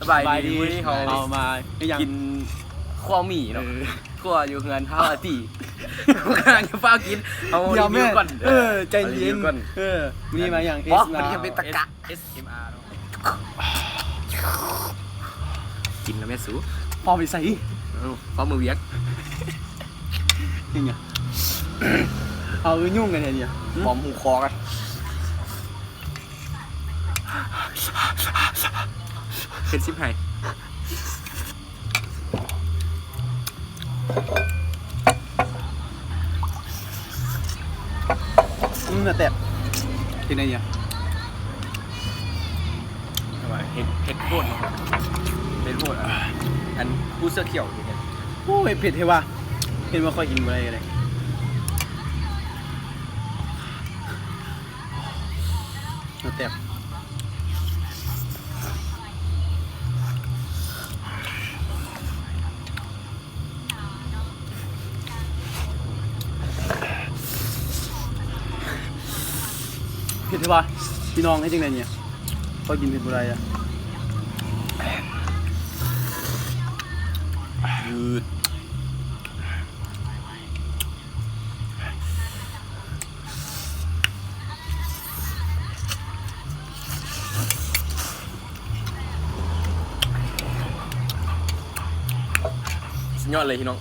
ສະບາຍດີ ສະບາຍດີ ມື້ນີ້ເຮົາ ເຮົາມາເຮັດຫຍັງ? ກິນຂົ້ວໝີ່ເນາະ ເອີ ຂົ້ວຢູ່ເຮືອນທ້າວອາຕີ ກຳລັງຈະຟ້າວກິນ ເຮົາ ດຽວແມ່ ຣີວິວກ່ອນ ເອີ ໃຈເຢັນ ເຮົາຣີວິວກ່ອນ ເອີ ມື້ນີ້ມາຫຍັງ? ເອັສເອັມອາ ບໍ່ ມື້ນີ້ເຮົາເປັນຕະກະ ເອັສເອັມອາ ເນາະ ກິນແລ້ວແມ່ສູ ພ້ອມໄປໃສ? ເອົ້າ ພ້ອມເມືອວຽງ ເຮັດຫຍັງ? ເອົາ ຄືຫຍຸ້ງກັນແທ້ນີ້ ຫອມຫູຄໍກັນ. ເຮັດຊິບໃຫ້ ອືມ ໜ້າແຕກ ເຮັດໄດ້ຫຍັງ? ແຕ່ວ່າເຮັດ ເຜັດໂພດເນາະ ເຜັດໂພດ ອັນ ອັນຜູ້ເສື້ອຂຽວເຮັດ ໂອ້ຍ ເຜັດແທ້ວ່າ ເຫັນວ່າຂ້ອຍກິນບໍ່ໄດ້ເລີຍ. ໜ້າແຕກ ເຜັດແທ້ວ່າ ພີ່ນ້ອງ ເຮັດຈັ່ງໃດນີ້? ຂ້ອຍກິນເຜັດບໍ່ໄດ້ອະ ຍືດ. ສຸດຍອດເລີຍພີ່ນ້ອງ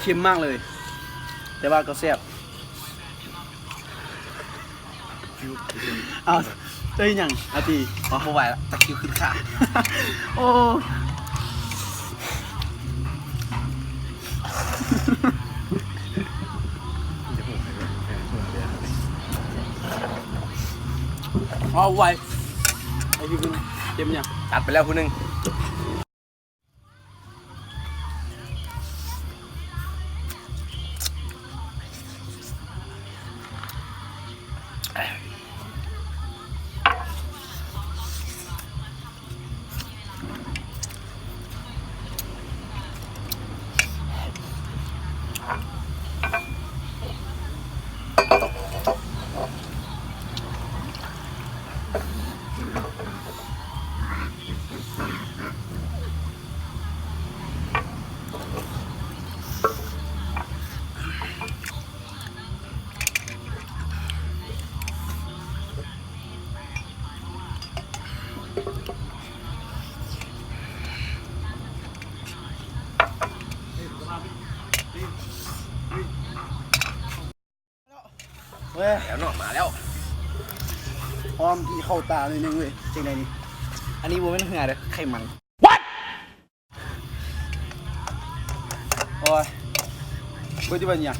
ເຄັມມາກເລີຍ ແຕ່ວ່າກໍແຊບ. ເອົາ ເຈົ້າເຮັດຫຍັງອາຕີ? ບໍ່ໄຫວລະ ຕະຄິວຂຶ້ນຂາ. ໂອ້ ເອົາໄວ ຕະຄິວຂຶ້ນ ເຈັບຫຍັງ? ຕັດໄປແລ້ວຜູ້ໜຶ່ງ. ເວີຍ ແລ້ວເນາະ ມາແລ້ວ ຫອມກິນເຂົ້າຕາໜ້ອຍໜຶ່ງເວີຍ. ຈັ່ງໃດນີ້? ອັນນີ້ບໍ່ແມ່ນເຫື່ອເດີ້ ໄຂມັນ. ໂອ້ຍ ເບິດຢູ່ບັດນີ້.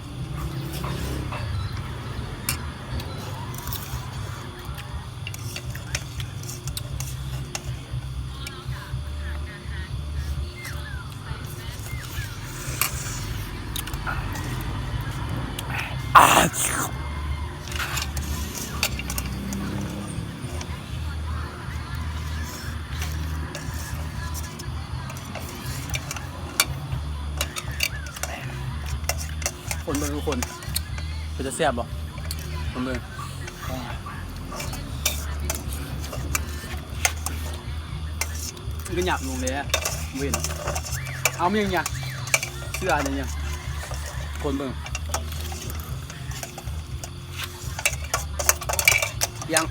ຄົນເບິ່ງທຸກຄົນ ເປັນຕາແຊບບໍ່? ຄົນເບິ່ງ ຄືຫຍັບລົງແລ້ວ ເວັນ ເອົາ ມີຫຍັງ ເສື້ອອັນນີ້ຫຍັງ? ຄົນເບິ່ງ ຍັງ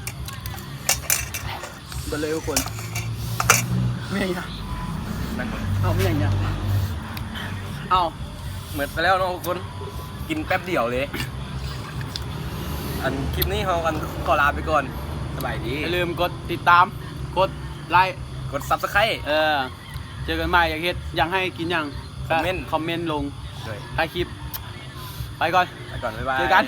ເບິດເລີຍທຸກຄົນ. ແມ່ນຫຍັງ? ເອົາ ແມ່ນຫຍັງ? ເອົາ ໝົດໄປແລ້ວເນາະທຸກຄົນ ກິນແປັບດຽວເລີຍ. ອັນ ຄລິບນີ້ເຮົາກັນຂໍລາໄປກ່ອນ ສະບາຍດີ. ຢ່າລືມກົດຕິດຕາມ ກົດໄລ ກົດຊັບສະໄຄຣບ໌ ເອີ ເຈີກັນໃໝ່. ຢາກເຮັດ ຢາກໃຫ້ກິນຫຍັງ ຄອມເມັນ ຄອມເມັນລົງ ໂດຍ ທ້າຍຄລິບ. ໄປກ່ອນ ໄປກ່ອນ ບາຍບາຍ ເຈີກັນ.